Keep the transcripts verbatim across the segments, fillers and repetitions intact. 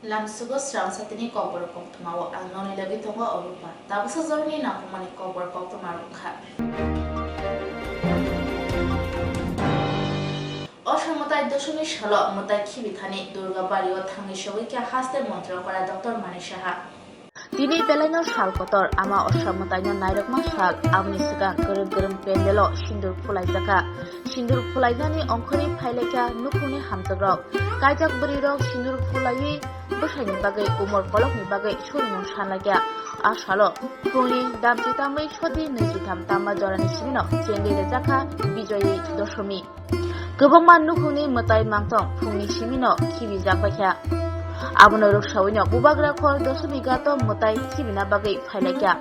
Lamsugo srang satini kokborok koktwmao ang noni logi tongo Orupa. Tabuksa jorni nangkukmani kokborok koktwma rwkha. Osa mwtai doshomni salo mwtai khibi thani Durga bario thangwi sogwi kha haste montri okra Doctor Manik Saha. Tini belaino sal kotor, ama osa mwtaino nairokma sal, aboni swkang kwrwng kwrwng pendelo sindur phulaijakha. Sindur phulainani ongkhorwi phailaikha nukhungni hamjakrok. Kaijak bwrwirok sindur phulaiwi bwsaini bagwi umor kolokni bagwi surimung sanlaikha. A salo phungni damchi tamwi sodi nwichitham tama jorani simino chengwi rwjakha Bijoy Doshami. Kwbangma nukhungni mwtai mangtong phungni simino khibijak baikha. Abono rwksawino bubagra khor Doshami ghato mwtai khibina bagwi phailaikha.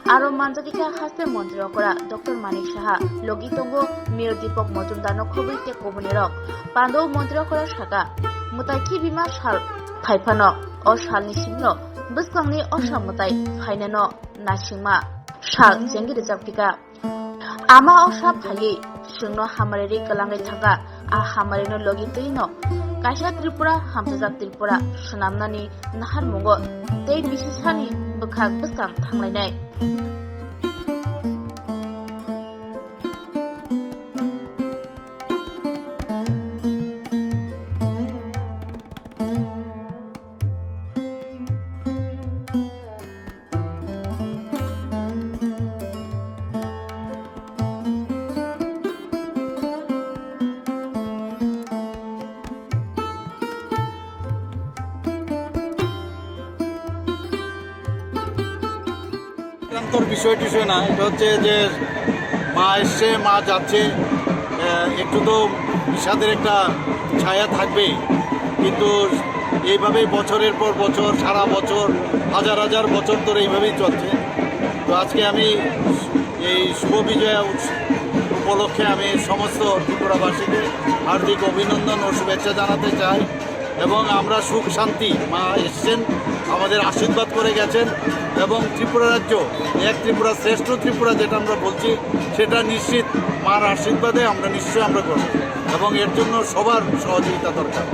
Aro manjagwi kha haste montri okra Doctor Manik Saha, logi tongo Mayor Deepak Majumdarno khobwi tei kubunirok. Pando montri okra saka, mwtai khibima sal phaiphano, o salni simino bwskangni osa mwtai phainano naisingma sal chengwi rwjak phika. Ama osa phaiwi chwngno hamari ri kwlangwi thangkha. A hamarino logi twino kaisa Tripura, hamchajak Tripura swnamnani naharmungo tei bisisani bwkhak bwskang thanglainai. সংক্রান্তর বিষয় টিষয় না, এটা হচ্ছে যে মা এসছে, মা যাচ্ছে, আহ, একটু তো বিষাদের একটা ছায়া থাকবেই, কিন্তু এইভাবেই বছরের পর বছর, সারা বছর, হাজার হাজার বছর ধরে এইভাবেই চলছে। তো আজকে আমি এই শুভ বিজয়া উৎস-, উপলক্ষে আমি সমস্ত ত্রিপুরাবাসীকে হার্দিক অভিনন্দন ও শুভেচ্ছা জানাতে চাই। এবং আমরা সুখ শান্তি, মা এসছেন, আমাদের আশীর্বাদ করে গেছেন, এবং ত্রিপুরা রাজ্য এক ত্রিপুরা, শ্রেষ্ঠ ত্রিপুরা যেটা আমরা বলছি, সেটা নিশ্চিত মার আশীর্বাদে আমরা নিশ্চয়ই আমরা করব, এবং এর জন্য সবার সহযোগিতা দরকার।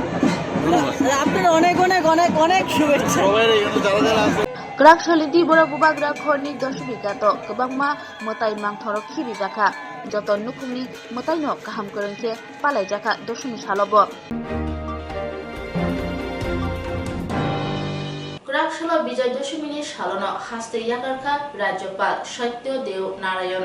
ধন্যবাদ। আপনার অনেক, অনেক, অনেক, অনেক শুভেচ্ছা। সবাই এখানে যারা যারা আছে। Kwrak saliti borok bubagra khorni doshmi gato kwbangma mwtai mangthorok khibijakha. Joto nukhungni mwtaino kaham kwrwng khe palaijakha doshmi salobo. Kwrak salo Bijoy Doshomini salono haste yakarkha Rajyapal Satya Dev Narayan.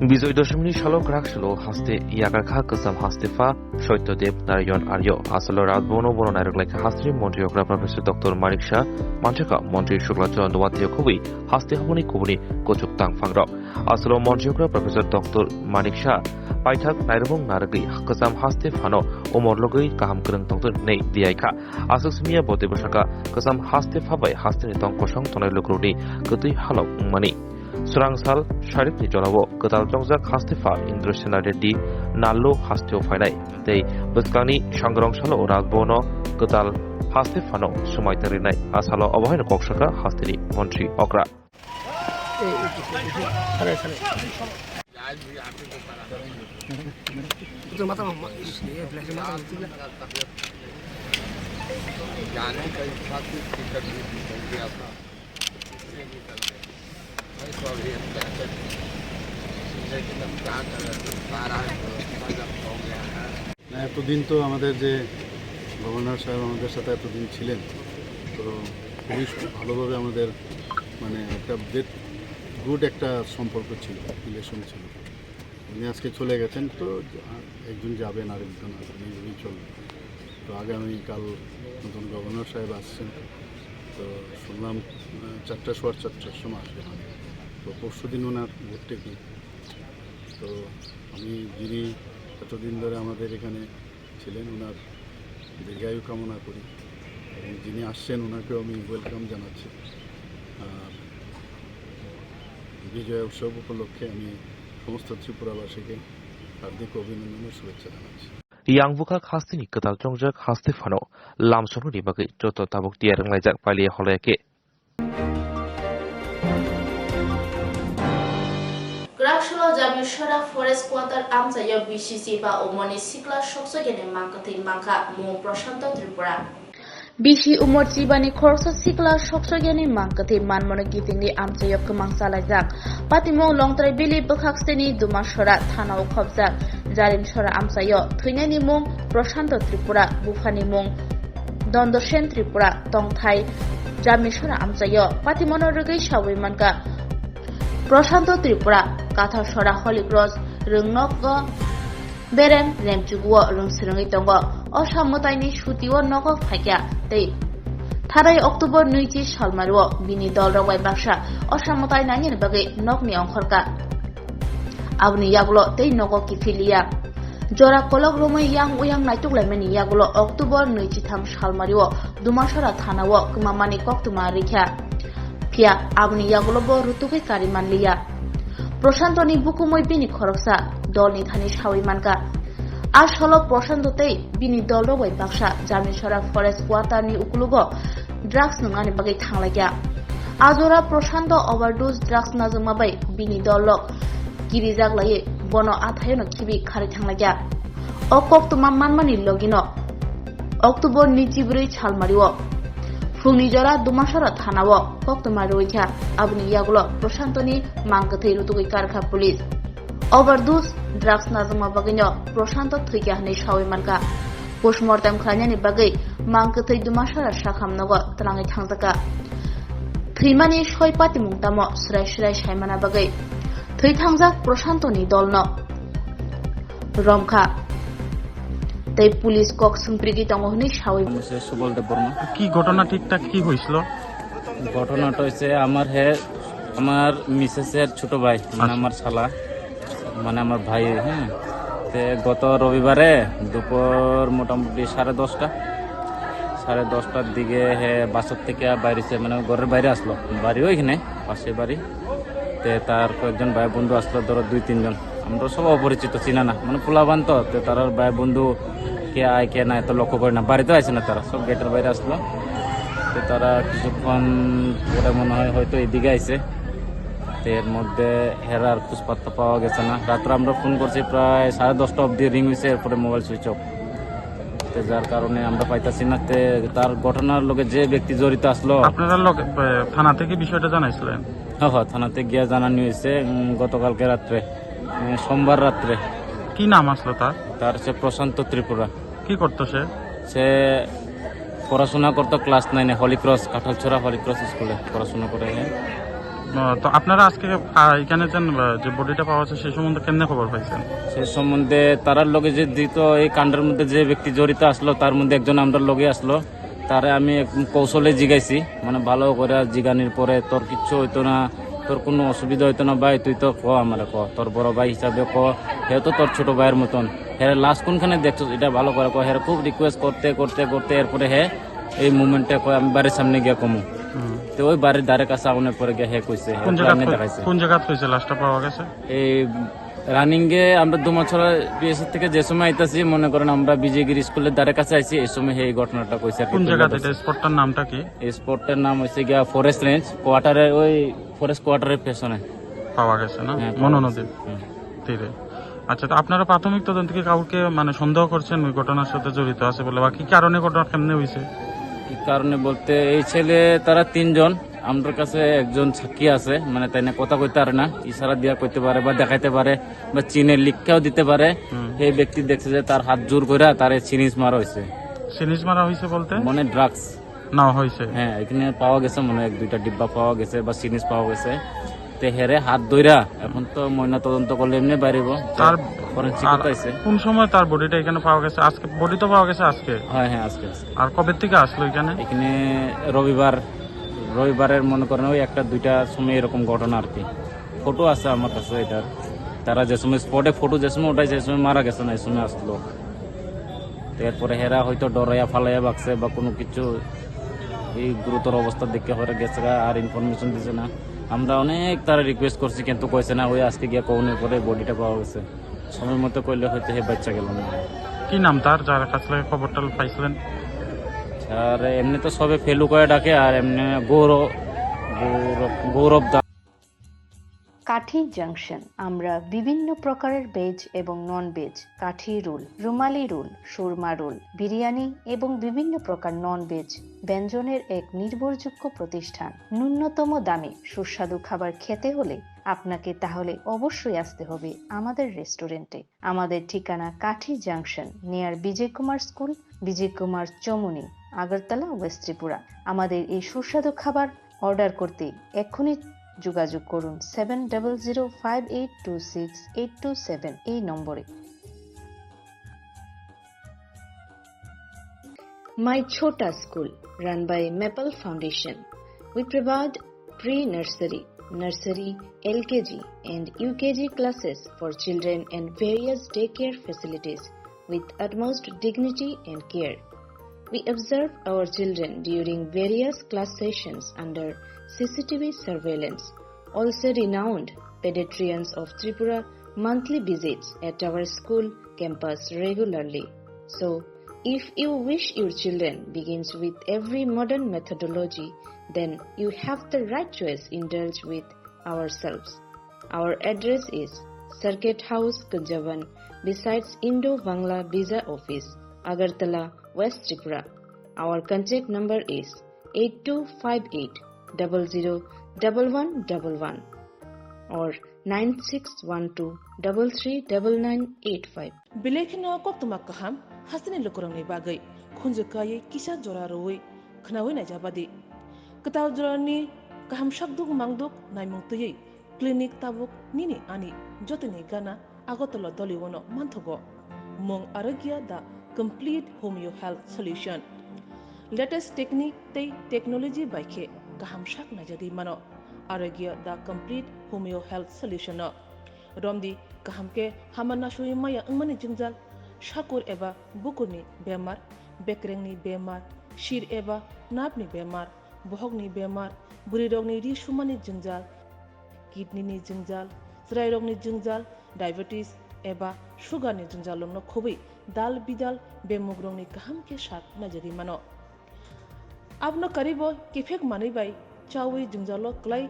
Bijoy Doshomini salo kwrak salo haste yakarkha kwcham haste pha Satya Dev Narayan Arya. Asalo Rajbhavan-o bono nairok laikha hasteni montri okra Professor Doctor Manik Saha, manchakha montri Shukla Charan Debbarma khobwi haste haboni kubuni kuchuk tangphangrok. Asalo montri okra Professor Doctor Manik Saha paithak nairwmung narwgwi kwcham haste phano umor logwi kaham kwrwng tongthok hinwi diyaikha. Aswk simiya bo teibo sakha, kwcham haste pha bai hasteni tong kosong tongnai lukurokni kwtwi halok wngmani. Swrang sal sarikni jorao kwtal chongjak haste pha Indra Sena Reddy Nallu hasteo phainai tei bwskangni sangrong salo Rajbhavan-o kwtal haste phano swmai tangrinai. A salo obo haino kok sakha hasteni montri okra. जाने का इच्छा थी, टिकट भी नहीं मिल गया था। इसलिए नहीं कर रहे। भाई, तो अभी हम क्या करें? लेकिन अब क्या करें, सारा हो गया है। না, এতদিন তো আমাদের যে গভর্নর সাহেব আমাদের সাথে এতদিন ছিলেন, তো খুবই ভালোভাবে আমাদের, মানে, একটা বেশ গুড একটা সম্পর্ক ছিল, রিলেশন ছিল। উনি আজকে চলে গেছেন, তো একজন যাবেন, আরেকজন আসবেন, এইভাবেই চলবে। তো আগামীকাল নতুন গভর্নর সাহেব আসছেন, তো শুনলাম, আহ, চারটা, সোয়া চারটার সময় আসবেন। তো পরশু দিন ওনার ভর্তি। তো আমি, যিনি এতদিন ধরে আমাদের এখানে ছিলেন, ওনার দীর্ঘায়ু কামনা করি, এবং যিনি আসছেন, ওনাকেও আমি ওয়েলকাম জানাচ্ছি। আর বিজয়া উৎসব উপলক্ষে আমি সমস্ত ত্রিপুরাবাসীকে হার্দিক অভিনন্দন ও শুভেচ্ছা জানাচ্ছি। Yang bwkhak hasteni kwtal chongjak haste phano lam songnani bagwi joto tabuk tiyar wnglaijak, pailiya holoya khe. Kwraksalo Jamisora Forest Quarter amchaio B C C ba umorni sikla soksogeni mangkwthwi mangkha mung Prashanto Tripura. Bisi umor chibani khoroksa sikla soksokyani mang kwthwi manmano kitingwi amchaio kwmang chalaijak. Patimung Longtrai Valley bwkhak steni Dumasora thanao khopjak. Jarimsora amchaio thwinani mung Prashanto Tripura, buphani mung Dondosen Tripura, tongthai Jamisora amchaio patimono rwgwi sawi mankha. Prashanto Tripura, Kathasora Holy Cross, Rwngnogo, Berem remchugo rwng swrwngwi tongo. O samwtaini sutio nogo phaikha tei tharai October nwichi salmario bini dolrok bai baksa o samwtai nainani bagwi nokni ongkhorkha. Aboni yagulo tei nogo kiphiliya. Jora kolok romwi yang uyang naituk laimani yagulo October nwichitham salmario Dumasora thanao kwmamani koktwma rikha. Phiya aboni yagulo bo rutugwi kari manliya. Proshantoni bukumui bini khoroksa dolni thani sawi mankha. A solo Prashanto tei bini dolrok bai baksa Jamisora Forest Quarter ni ukulugo drugs nwngnani bagwi thanglaikha. A jora Prashanto overdose drugs najakma bai bini dolrok kirijak laiwi bono athaiono khibi kharwi thanglaikha. O koktwma manmani logino October ni chibrwi salmario phungni jora Dumasora thanao koktwma rwikha. Aboni yagulo Prashantoni mang kwthwi rutugwi karkha police. Overdose drugs najakma bagwino Prashanto thwikha hwnwi sawi mankha. Postmortem khlainani bagwi mang kwthwi Dumasora sakham nogo twlangwi thangjakha. Thwimani soi patimung tamo swrai swrai saimana bagwi thwi thangjak Prashantoni dolno romkha tei police kok swngprigwi tongo hwnwi sawi. নাম হৈছে সুবল দেৱবৰ্মা। কি ঘটনা ঠিক ঠাক কি হৈছিল? ঘটনাটা হৈছে আমাৰ হে, আমাৰ মিছেছৰ ছোট ভাই, মানে আচ্ছা। আমাৰ চালা, মানে আমাৰ ভাই, হ্যাঁ। তে গত রবিবারে দুপুর মোটামুটি সাড়ে দশটা, সাড়ে দশটার দিকে হে বাসার থেকে বাইরেছে, মানে ঘরের বাইরে আসলো, বাড়ি ওইখানে, পাশে বাড়ি। তে তার কয়েকজন ভাই বন্ধু আসলো, ধরো দুই তিনজন, আমরা সব অপরিচিত, চিনা না, মানে পোলাবান তো, তো তার ভাই বন্ধু কে আয় কে না এত লক্ষ্য করে না, বাড়িতে আইছে না, তারা সব গেটের বাইরে আসলো। তো তারা কিছুক্ষণ পরে মনে হয় হয়তো এদিকে আইছে, তো এর মধ্যে হেরার খোঁজ পাত্তা পাওয়া গেছে না। রাত্রে আমরা ফোন করছি, প্রায় সাড়ে দশটা অবধি রিং হয়েছে, এরপরে মোবাইল সুইচ অফ। তো যার কারণে আমরা পাইতাছি না। তে তার ঘটনার লগে যে ব্যক্তি জড়িত আসলো। আপনারা লগে, এ, থানা থেকে বিষয়টা জানাইছিলেন? হ্যাঁ, হ্যাঁ, থানাতে গিয়া জানানি হয়েছে, উম, গতকালকে রাত্রে, উম, সোমবার রাত্রে। কি নাম আসলো তার? তার হচ্ছে প্রশান্ত ত্রিপুরা। কি করতো সে? সে পড়াশোনা করতো ক্লাস নাইনে, হলি ক্রস, কাঁঠালছড়া হলি ক্রস স্কুলে পড়াশোনা করে। আহ, তো আপনারা আজকে, আহ, এখানে যে, আহ, যে বডিটা পাওয়া গেছে, সেই সম্বন্ধে কেমনে খবর পাইছেন? সেই সম্বন্ধে তারার লগে যে দ্বিতীয় এই কাণ্ডের মধ্যে যে ব্যক্তি জড়িত আসলো, তার মধ্যে একজন আমরার লগে আসলো। তারে আমি এক কৌশলে জিগাইছি, মানে, ভালো করে জিগানির পরে, "তোর কিচ্ছু হইতো না, তোর কোনো অসুবিধা হইতো না ভাই, তুই তো ক, আমারে ক, তোর বড় ভাই হিসাবে ক, হে তো তোর ছোট ভাইয়ের মতন, হে লাস্ট কোনখানে দেখছো, এটা ভালো করে ক।" হে খুব রিকোয়েস্ট করতে করতে করতে এরপরে হে এই মুভমেন্টটা কয়, "আমি বাড়ির সামনে গিয়া কমু।" হুম। তো ওই বাড়ির ধারে কাছে আউনের পরে গিয়া হে কইছে, হে কোন জায়গা এমনি কই-, দেখাইছে। কোন জায়গা হয়েছে লাশটা পাওয়া গেছে? এই রানিং এ আমরা দুমাছড়া পিএসএ থেকে যে সময় আইতাছি, মনে করেন আমরা বিজয়গিরি স্কুলের ধারে কাছে আইছি, এই সময় এই ঘটনাটা কইছে আর কি, কোন জায়গাতে এটা, স্পটটার নামটা কি? এই স্পটটার নাম হচ্ছে গিয়া ফরেস্ট রেঞ্জ কোয়ার্টারের, ওই ফরেস্ট কোয়ার্টারের পেছনে। পাওয়া গেছে না? হ্যাঁ, মনো পাওয়া নদীর গেছে। হুম। তীরে। আচ্ছা, তো আপনারা প্রাথমিক তদন্ত কি কাউকে, মানে, সন্দেহ করছেন ওই ঘটনার সাথে জড়িত আছে বলে, বা কি কারণে ঘটনা কেমনে হয়েছে? কি কারণে বলতে, এই ছেলে, তারা তিনজন, আমার কাছে একজন সাক্ষী আছে, মানে, তাই না কথা কইতে পারে না, ইশারা দিয়া কইতে পারে বা দেখাইতে পারে বা চিনে লিখাও দিতে পারে। হুম। সেই ব্যক্তি দেখছে যে তার হাত জোর করে তারে সিরিঞ্জ মারা হয়েছে। সিরিঞ্জ মারা হয়েছে বলতে? মানে ড্রাগস। নেওয়া হয়েছে। হ্যাঁ, এখানে পাওয়া গেছে মনে হয় এক দুইটা ডিব্বা পাওয়া গেছে বা সিরিঞ্জ পাওয়া গেছে। তে হেরে হাত ধইরা, এখন তো ময়না তদন্ত করলে এমনি বাইরেব। তার ফরেন্সিক আর তো আইছে। কোন সময় তার বডিটা এখানে পাওয়া গেছে? আজকে বডি তো পাওয়া গেছে আজকে। হ্যাঁ, হ্যাঁ, আজকে, আজকে। আর কবে থেকে আসলো এখানে? এখানে রবিবার, রবিবারের মনে করেন ওই একটা দুইটার সময় এরকম ঘটনা আর কি। ফটো আছে আমার কাছে এটার। তারা যে সময় স্পটে ফটো যে সময় উঠাইছে, এই সময় মারা গেছে না, এই সময় আসলো। তো এরপরে হেরা হয়তো ডরাইয়া ফালাইয়া বাগছে বা কোনো কিছু, এই গুরুতর অবস্থা দেখে হয়তো গেছে গা, আর ইনফরমেশন দিছে না। আমরা অনেক তারা রিকোয়েস্ট করছি, কিন্তু কইছে না। ওই আজকে গিয়া কৌনের পরে বডিটা পাওয়া গেছে। সময় মতো কইলে হয়তো হে বাচ্চা গেল না। কি নাম তার, যার কাছ থেকে খবরটা পাইছিলেন? আর এমনি তো সবে ফেলু করে ডাকে, আর এমনি গৌরব, গৌরব, গৌরব দাস। কাঠি জাংশন। আমরা বিভিন্ন প্রকারের ভেজ এবং নন ভেজ, কাঠি রোল, রুমালি রোল, সুরমা রোল, বিরিয়ানি এবং বিভিন্ন প্রকার নন ভেজ ব্যঞ্জনের এক নির্ভরযোগ্য প্রতিষ্ঠান। ন্যূনতম দামে সুস্বাদু খাবার খেতে হলে আপনাকে তাহলে অবশ্যই আসতে হবে আমাদের রেস্টুরেন্টে। আমাদের ঠিকানা Kathi junction, near Bijoy Kumar school, Bijoy Kumar Chowmuhani, Agartala, west Tripura. আমাদের এই সুস্বাদু খাবার অর্ডার করতে এক্ষুনি যোগাযোগ করুন seven double zero five eight two six eight two seven এই নম্বরে। My Chhota School, run by Maple Foundation. We provide pre-nursery, nursery, L K G and U K G classes for children and various daycare facilities with utmost dignity and care. We observe our children during various class sessions under C C T V surveillance. Also, renowned pediatricians of Tripura monthly visits at our school campus regularly. So, if you wish your children begins with every modern methodology, then you have the right choice. Indulge with ourselves. Our address is Circuit House, Kunjaban, besides Indo-Bangla Visa Office, Agartala, West Tripura. Our contact number is eight two five eight double zero double one double one or nine six one two double three double nine eight five. Belai kheno koktwma kaham hasteni lukurokni bagwi khunju kaiwi kisa jora rwui khnaui naijabadi. Kwtal jorani kaham sakduk mangduk naimung twiwi clinic tabuk nini ani jotoni gana Agartala Doliwano manthogo. Mung Arogya, the complete homeo health solution. Latest technique tei technology bai khe kaham sak naijagwi mano. Arogya, the complete homeo health solution no. Romdi kaham khe hama nasui maya wngmani jwngjal, sakur eba bukurni bemar, bekrengni bemar, sir eba napni bemar, bohokni bemar, bwrwirokni ri sumani jwngjal, kidney ni jwngjal, chwrairokni jwngjal, diabetes eba sugar ni jwngjal rokno khobwi dal bidal bemugrokni kaham khe sak naijagwi mano. Abono karibo kiphek manwi bai chawi jwngjalo kwlai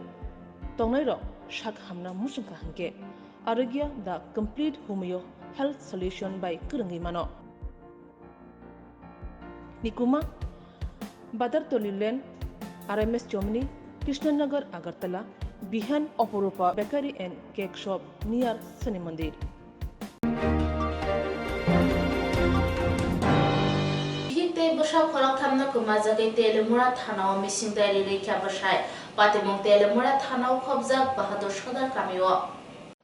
tongnairok sak hamna muchungkha hwnkhe Arogya the complete homeo health solution bai kwrwngwi mano. Nikuma, Badartoli Lane, R M S Chomni, Krishnanagar, Agartala, Bihan, Oporupa Bakery and Cake Shop near Shani Mandir. Bihik tei bwsa khoroktham no kwmajagwi Telemura thana o mising diary rwikha bwsai. Patimung Telemura thana o khobjak Bahadur Sodar kami o.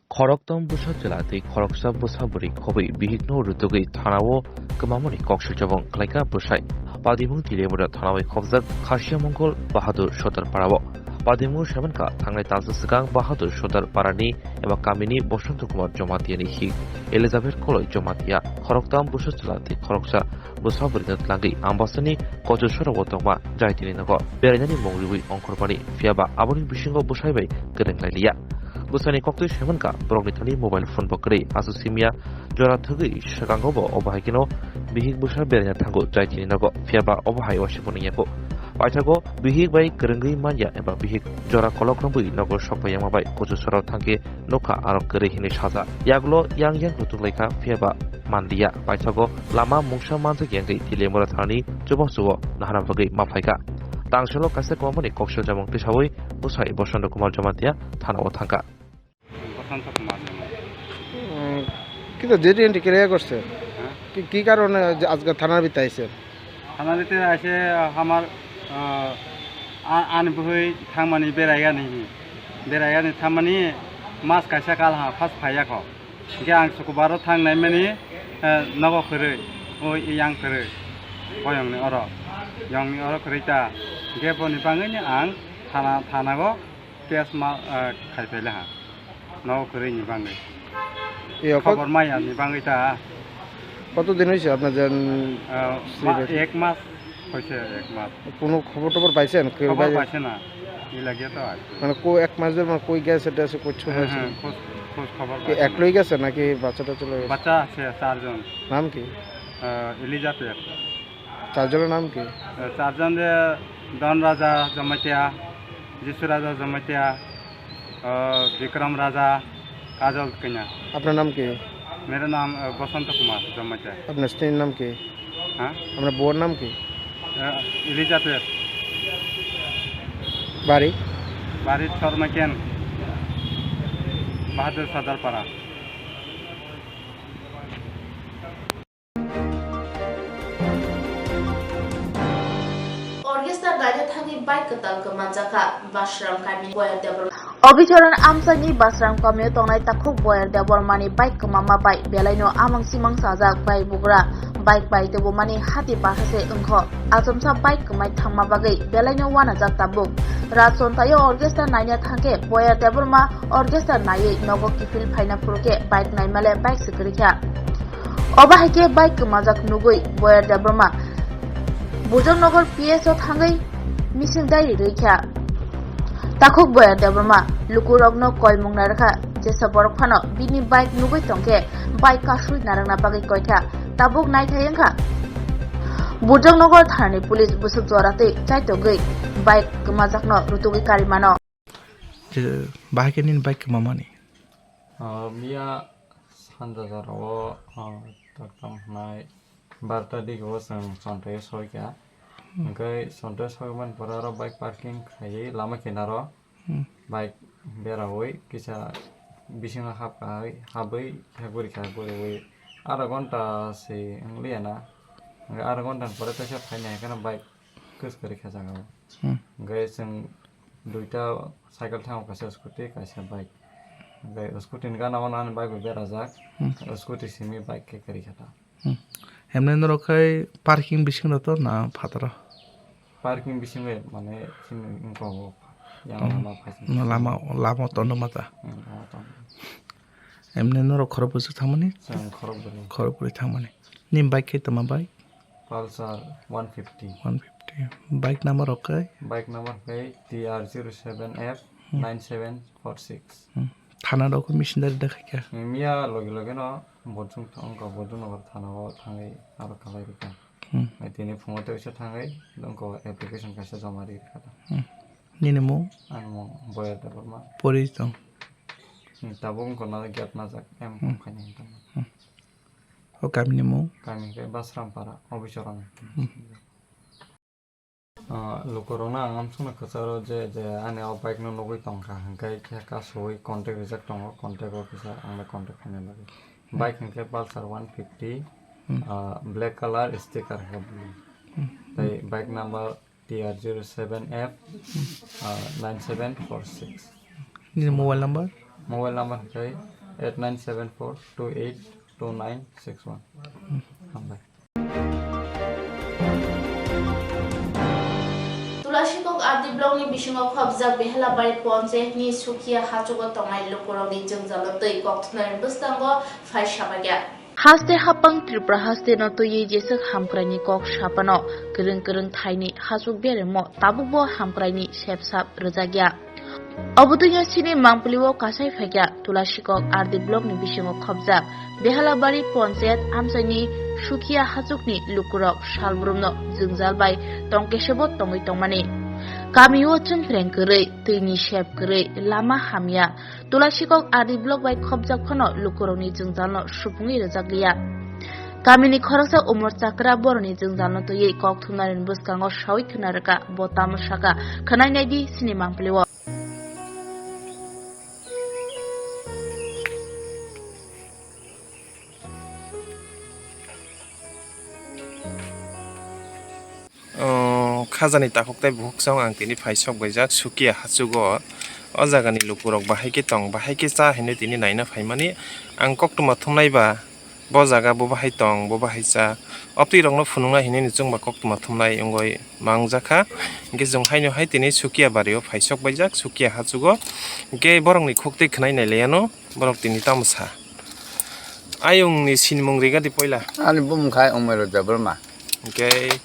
Khoroktham bwsa chwla tei khoroksa bwsa bwrwi khobwi bihikno rwtugwi thana o kwmamani kok swijabung khlaikha bwsai. Patimung Telemura thana o khobjak Khasiya Mongol Bahadur Sodar para o. Patimung semankha thangnai talsa swkang Bahadur Sodar parani eba kamini Bosonto Kumar Jamatia ni hik Elizabeth Koloi Jamatia khoroktham bwsa chwla tei khoroksa bwsa bwrwino twlangwi Ambasani Kochusora o tongma Jaitini nogo berainani mung riwi ongkhormani, phiyaba aboni bisingo bwsai bai kwrwng lai liya. Bwsani koktwi semankha borokni thani mobile phone bo kwrwi, aswk simiya jora thwgwi swkango bo obo hai kheno bihik bwsa beraina thango Jaitini nogo, phiyaba obo hai uansukmung nungya kho. Paithago bihik bai kwrwngwi manya eba bihik jora kolok romwi nogo sokphaiyama bai Kochusora thangkhe nukha aro kwrwi hinwi sajak. Yagulo yang yang nutung laikha, phiyaba manliya. Paithago lama mungsa manjak yangwi Telemura thanani chubachu o nahana bagwi maphlaikha. Tangselo kaisa kwmamani kok swijabung tisawi bwsai Bosonto Kumar Jamatia thana o thangkha. বসন্ত কুমার নামে। উম, কিন্তু JD entry কে করছে? হ্যাঁ। কি, কি কারণে যে আজকে থানার ভিতরে আইছেন? থানার ভিতরে এসে আমার, আহ, আ-, আনি বহই থাংমানি বেড়াইগানি, বেড়াইগানি থাংমানি মাছ কাইসা কাল হা, ফার্স্ট ফাইয়া খ। Hingke ang sukubaro thang naimani, eh, nogo kwrwi, o yang kwrwi, o yongni oro, yongni oro kwrwi ta. Hingke boni bagwini ang thana, thanao case ma, eh, khai phaila ha, nogo kwrwini bagwi. Iyo, kok- Khobor maya ni bagwi ta. কতদিন হয়েছে আপনার যে, উম, আহ, মা-, শ্রীবাড়ি? এক মাস হয়েছে, এক মাস। কোনো খবর টবর পাইছেন? কেউ খবর বাইরে? পাইছে না, এই লাগিয়ে তো আছে। মানে কো-, এক মাস ধরে মানে কই গেছে টেছে, কিচ্ছু হ্যাঁ, হয়েছে? হ্যাঁ, খোঁজ, খোঁজ খবর কি পাইছে না। একলাই গেছে নাকি বাচ্চা টাচ্চা লয়ে গেছে? বাচ্চা আছে চারজন। নাম কি? আহ, এলিজাবেথ। চারজনের নাম কি? আহ, চারজন যে ধন রাজা জমাতিয়া, যিশু রাজা জমাতিয়া, अ, विक्रम राजा काजल कन्या। अपना नाम क्या है? मेरा नाम, अ, बसंत कुमार जम्मचा। अपना स्त्री नाम क्या है? हाँ? अपना बउर नाम क्या है? अ, एलिजाबेथ। बारी? बारी शर्मा कैन, बहादुर सदर पारा। Orchestra naina thangwi bike kwtal kwmajakha Basram kami Boyar Debbarma. Obichoran amchaini Basram kamio tongnai takhuk Boyar Debbarmani bike kwmama bai belaino amang simang sajak bai bugra bike bai tubumani hati bahase wngkho achomsa bike kwmai thangma bagwi belaino wanajak tabuk. Rajchontaio orchestra naina thangkhe Boyar Debbarma orchestra naiwi nogo kiphil phaina phurukhe bike naimale bike se kwrwikha. Obo hai khe bike kwmajak nugwi Boyar Debbarma Bujongnagar P S o thangwi missing diary rwikha. Takhuk Boyar Debbarma lukurokno koimung narwkha, jesa borok phano bini bike nugwi tongkhe bike kasui narwkna bagwi koikha. Tabuk naithai wngkha Bujongnagar thanani police bwswk jora twi chaitogwi bike kwmajakno rutugwi karimano. Je, bahai khe nini bike kwmamani? Ah, miya sanja jorao, ah, toktam hwnai barta digio chwng Chontaio soikha. Hmm. Hwnkhe Chontaio soimani pore aro bike parking khaiwi lama kinaro Hmm. bike berawi kisa bisingo hapkai, habwi khe gurikha, guriwi aro ghonta se wnglia na. Hwnkhe aro ghonta ni pore teisa phainai hwnkhe bike kwchwrwi khe jagao. Hmm. Hwnkhe chwng duita cycle thango, kaisa scooty, kaisa bike. Hwnkhe scooty ni gana o ani bike bo berajak. Hmm. Scooty simi bike khe kwrwi kha ta. Hmm. Hemle norok khai parking bisingo to na phataro? Parking bisingo mane chini wngkha bo yang Oh. lama phaising. No lama, lama tondo mata. Hmm, lama tondo. Emne norok khorok bwswk thangmani? Chwng khorok bwrwi. Khorok bwrwi thangmani. Ni bike khe tama bike? Pulsar one fifty. One fifty. Bike number rok khe? Bike number khe T R zero seven F nine seven four six. Hmm. Thana rok khe missionary da khaikha? Miya logi logi no bochung thang ka, bochung no thana o thangwi aro khalai rikha. Hmm. Ai tini phungo tei usa thangwi dongko application kaisa joma ri rikha. Hmm. Nini mung? Ani mung Boyar Debbarma. Pori tong? Hmm, tabuk wngkha na gate najak, M Hmm. khaini hinwi tongma. Hmm. O kamini mung? Kami khe Basrampara, Obichorang. Hmm. Ah, lukurokno ang amsukno kwcharo je, je ani o bike no nugwi tongkha, hwnkhe khe kasui contact rijak tongo, contact o kisa ang bai contact khaina bagwi. Hmm. Bike hwnkhe Pulsar one fifty, Hmm. ah, black color, sticker khe blue. Hmm. Tei bike number T R zero seven F, ah, nine seven four six. Nini mobile number? Mobile number hwnkhe eight nine seven four two eight two nine six one. Hmm. Hambai. Tulashikok R D block ni bisingo khobjak Behelabari Ponchayat ni Sukhia hachugo tongnai lukurokni jwngjalo twi kokthumnani bwskango phai sabaikha. Haste hapang Tripura haste no twiwi jeswk hamkraini kok sapano kwrwng kwrwng thaini hachuk beremo tabukbo hamkraini sepsap rwjakya. Obo twino chini mangpili o kasai phaikha Tulashikok R D block ni bisingo khobjak Behalabari Ponchayat amchaini Sukhia hachukni lukurok salbrumno jwngjal bai tongkesebo tongwi tongmani. Kami o chwngphreng kwrwi, twini sep kwrwi, lama hamya, Tulashikok R D block bai khobjak phano lukurokni jwngjalno supungwi rwjak liya. Kamini khoroksa Umor Chakra boroni jwngjalno twiwi kok thumnani bwskango sawi khna rwkha, bo tamo sakha, khwnai naidi chini mangpili o. O khajani takhuk tei bukhuk chwng ang tini phai sok baijak Sukia hachugo. O jagani lukurok bahai khe tong, bahai khe cha hinwi tini naina phaimani. Ang koktwma thumnai ba, bo jaga bo bahai tong, bo bahai cha. Obtwi rokno phunukna hinwi ni chwngba koktwma thumnai wngwi mangjakha. Hinkhe chwng haino hai tini Sukia bario phai sok baijak, Sukia hachugo. Hinkhe borokni khuk twi khwnai nai laiano, borok tini tamo sa. Ayungni sinimung rigadi poila. Ani bumung khai Umero Debbarma. Hinkhe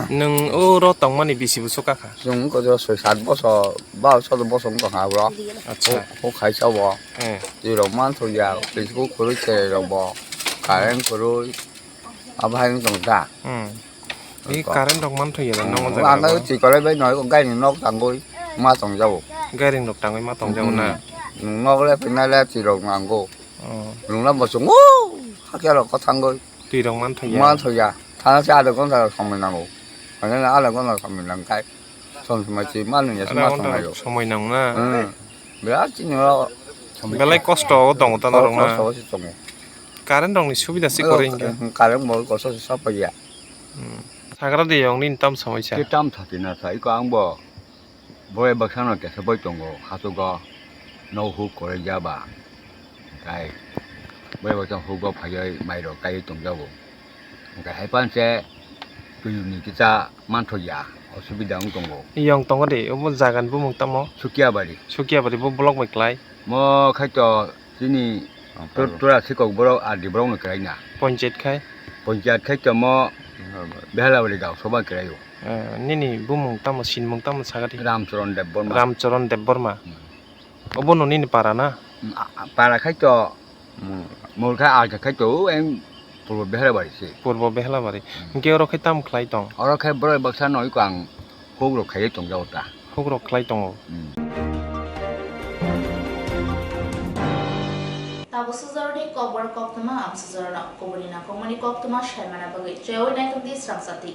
Nwng o ro tongmani bisi bwswk kakha? Chwng wngkha soi sat bosor, ba sotro bosor wngkha kha bro. Acha. Ho, ho khaisa bo. Eh. Twi rok man thok ya, Facebook kwrwi cherai rok bo. Current kwrwi. Abo hai wng tong da. Hmm. I current rok man thok ya da, hmm, nongo jaga ang bo. Twi kwlai bai noi, gaini nok tangwi ma tong jao. Gaini nok tangwi ma tong jao na? Hmm. Nwng nok le phinai le twi rok nango. Oh. Nwng le bo chungo. Hakhe rok ko thangoi. Twi rok man thangya. Man thangya. Thana se adha ghonta rok somoi nango. Mane adha ghonta somoi nang khai. Som somoi chi man ya Adha ma ghonta thangnayo. Somoi nang na. Hmm. Birat chini ro. Belai kosto o tongo ta norok na. Kosto o si tongo. Current rok ni subida se kwrwi hinkhe. Current bo kosto se sap ya. Hmm. Sagra de yong ni tam somoi sa. Ke tam thati na sa iko ang bo. Boroi baksa no kesa boi tongo, hachugo no huk kwrwi ya ba. Kai boroi baksa hugo phaiwi mai rok kaiwi tongjago. Hwnkhe hai pan se twi ni kisa manthok ya, osubida wng tongo. Yong tongo de, obo jaga ni bumung tamo? Sukiabari. Sukiabari bo block bai kwlai. Mo khai to Chini Ang tor-, tongo. Tora sikok borok R D borok no kwlai na. Panchayat khai? Panchayat khai tamo Behalabari. Behalabari gao soba kwlai o. Eh, nini bumung tamo, sinmung tamo sagadi? Ramcharan Debbarma. Ramcharan Debbarma. Hmm. Obo no nini para na? Hmm, a, a, para khai to. Hmm. Mol khai alta khai to, o eng Purbo Behalabari se. Purbo Behalabari. Hmm. Hingke oro khai tam khlai tong? Oro khai borok baksa no iko ang Huk rok khaiwi tongjago ta. Huk rok khlai tongo. Hmm. Tabuk sujorni kokborok koktwma, ang sujorno kubuni nangkukmani koktwma saimana bagwi cheyawi naitokdi srangchati.